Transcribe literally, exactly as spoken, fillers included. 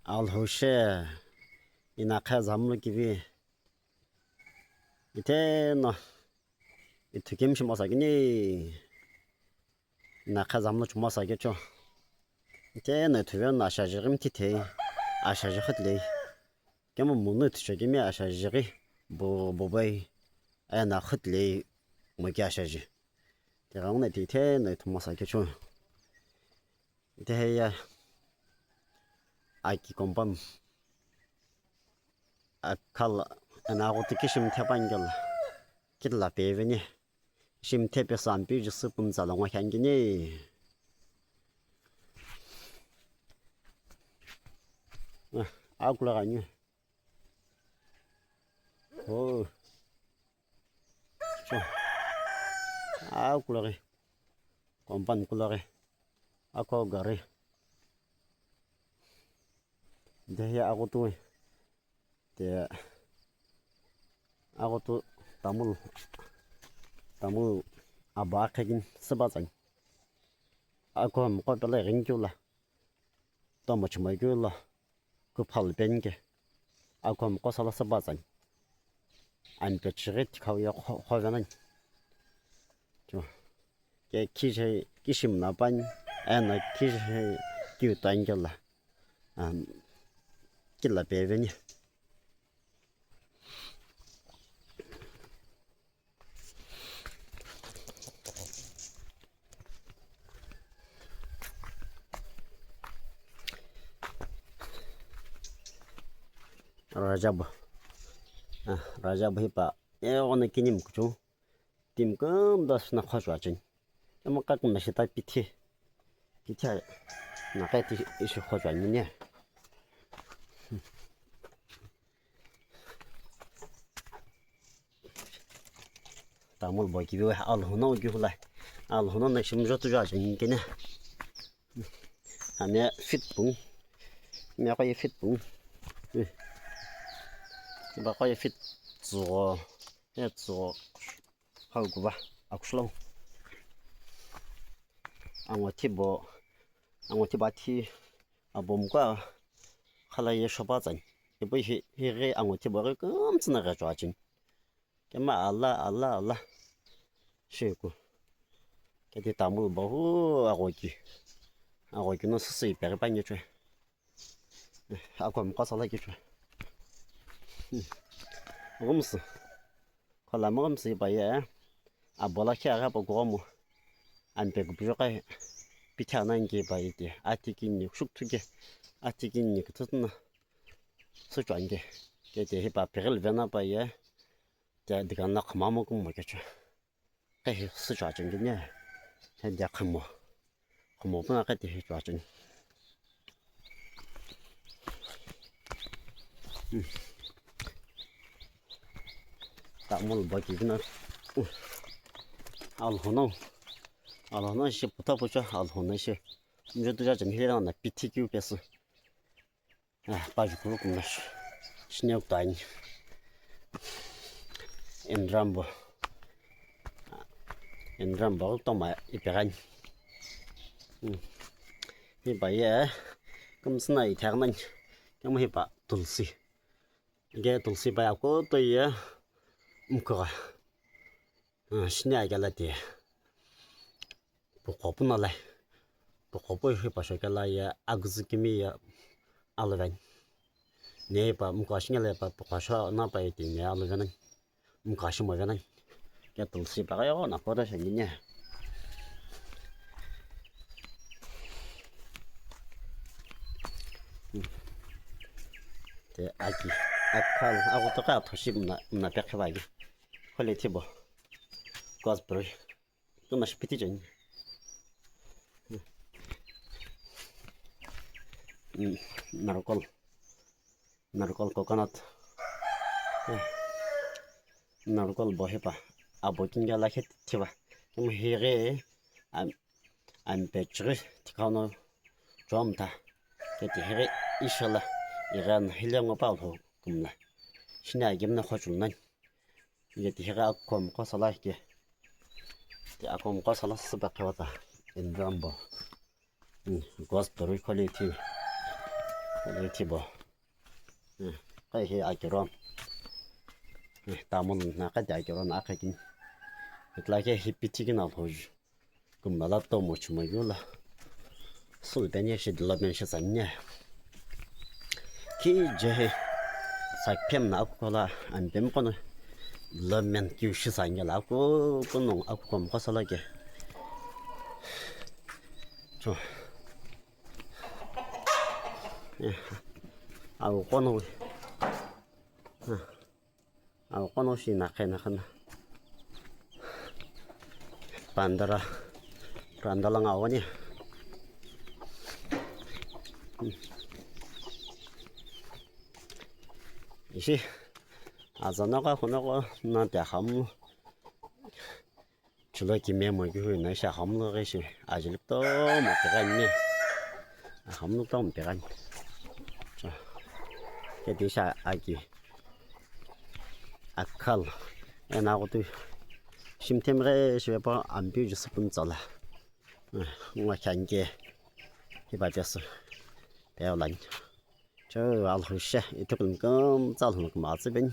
Alhou she, inakhe zamlu kivi. Itheno, ithukemi shimosa kini. Inakhe zamlu chumosa kecho. Itheno ithuveno ashaji ghi mithithei, ashaji ghi thilei. Kemu munu ithusho kemi ashaji ghi, bo-, bobai, ena ghi thilei, moki ashaji. Tighenguno ti itheno ithumosa kecho. Itehiye aki compound akhala ena aghutu kishi mithepani kela, kila peveni. Ishi mithepe sampi jisü pumtsa lo ngokhani kini. Ah, akula ghani. Oh. Cho. Akula ghi. Compound kula ghi. Ako gari. Dehi aghutu. Te aghutu tamul, tamul aba akhekini süba tsani. Ako mqo pela ighinikeu la, tomo chumoi keu la, kuphalu penike. Ako mqo sala süba tsani. Ani pechighi thikhau ye kho-, khovenani. Cho. Ke khije kishi mna pani, ena khije kiu tani kela. Am, kila peveni. Rajab. Ah, Rajab hipa. Eghono kinim kuchu. Timi kümta süna khochü acheni. Ema kakümna shita pithi. Pithi a-, na kai ti ishi khochü anyi ne. Tamul bo kivi we Alhou no kivi lai. Alhou no na shimjo tu jo acheni kene. Ame feet pung. Me ko ye feet pung. Eh. Ba ko ye feet tsugo. Ye tsugo. Hau kuva. Akushlo. Ango thibo. Ango thiba thi. Abom ka. Khala ye shoba tsani. Ibo hi, hi ghi ango thibo ghi kümtsü na ghi chwa chini. Kema ala, ala, ala. Sheku. Kete tamul bahu agoki. Agoki no sisi peri pa nyeche. Ako mkasa la kichwa. Gumsu. Khala mo gumsu ba ye. Abola kya ga pa gomo. Ampe ku pijo kai. Pitha nan ki ba ite. Ati kinni shuk thuke. Ati kinni kututna. Su chwange. Kete hi pa peril vena pa ye. Te dikan la khama mo kum mo kecho. Qe hi su chwa chwange ne. He dia khamo. Khamo puna qe te hi chwa chwange. Hmm. Tamul baki bina. Uh. Alhono. Alhono shi puta pucha alhono shi. Njo tu ja chen hi na pithi kiu pesu. Ah, pa ju kuru kumna shi. Shine uktani. Endrambo. Endrambo toma ipegani. Hmm. Hi ba ye. Kumsna ithagnan. Kemu hi ba tulsi. Ge tulsi ba ya ko to ye. Mkura. Ah, shine agela te. Puqo puna lai. Puqo pu hi pasho kela ye agüzü kimi ye aluven. Ne pa mkwa shingele pa puqo sho na pa iti ne aluven. Mkwa shimo ven. Ke tulsi pa yo na pora shingine. Te aki. Akal agu to ka thoshi mna mna pekhe ba gi. Khole thibo. Raspberry. Tuna shi piti chani. Mm, narkol. Narkol coconut. Mm. Narkol bo hepa. Abo kinga la khet thiba. Kemu hire am, am pechri tikano chom ta. Kete hire ishala iran hile ngo pa lo kumla. Shine agem na khochul nan. Ye ti hira akom ko sala ke. Ti akom ko sala saba ke wata. Endrambo. Hmm, gos dorui kholi ti. Thibo. Qai hi akiro. Tamul na qai akiro na akhakin. Itla ke hi pithi kina alhoju. Kumla la tomo chuma yola. Sul peni shi development shi sanye. Ki je he. Sakphem na akukola ampem kono development kyu shi sanye la aku kono aku kom kosa la ke. Cho. Au kono. Au kono shi na khe na khana. Pandara. Randa la ngawa ni. Ishi. Azana ka khona ko na te hamu. Chulo ki memo ki hui na sha hamlo ghi shi ajili kutomo pigha ni. Hamlo kutomo pigha ni. Cha. Keti sha aki. Akhal. Ena kutu. Shimthem ghi shi pa ampi ju supun tsala. Ngwa khanke. Hiba pesu. Peolan. Cha alhushe. Itukulum kum tsalhum kum atsibin.